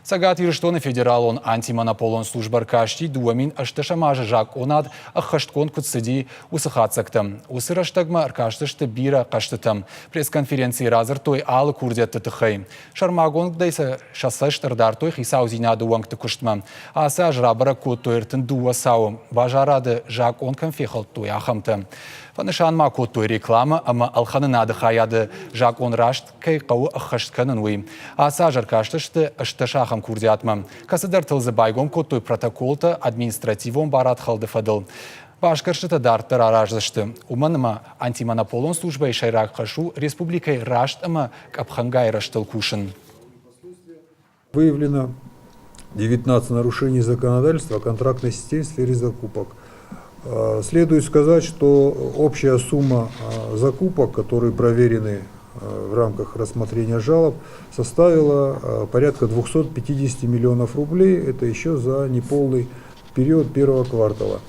Цӕгат Ирыстоны федералон антимонополон службӕ ркасти 2018 азы закъонад ӕххӕстгонд куыд цыди, уыцы хатдзӕгтӕм. Уыцы рӕстӕгмӕ ӕркастысты бирӕ хъӕстытӕм. Пресс-конференцийы радзырдтой алы курдиӕтты тыххӕй. Сӕрмагондӕй сӕ сӕ цӕст ӕрдардтой хицаудзинады уӕнгты куыстмӕ. Ацы аз рабӕрӕг кодтой 32 цауы, базарады закъон кӕм фехӕлдтой, ахӕмтӕ. Фӕнысан ма кодтой рекламӕ ӕмӕ ӕлхӕнынады хайады закъон раст кӕй хъӕуы ӕххӕст кӕнын, уый. Ацы аз ӕркастысты 18 ахӕм курдиатмӕ. Кӕцыдӕртыл дзы байгом кодтой протоколтӕ административон барадхӕлды фӕдыл. Басгӕрстытӕ дарддӕр араздзысты, уымӕн ӕмӕ антимонополон службӕйы сӕйраг хӕс у республикӕйы раст ӕмӕ къӕпхӕнгай рӕзтыл кусын. Выявлено 19 нарушений законодательства о контрактной системе в сфере закупок. Следует сказать, что общая сумма закупок, которые проверены в рамках рассмотрения жалоб, составила порядка 250 миллионов рублей. Это еще за неполный период первого квартала.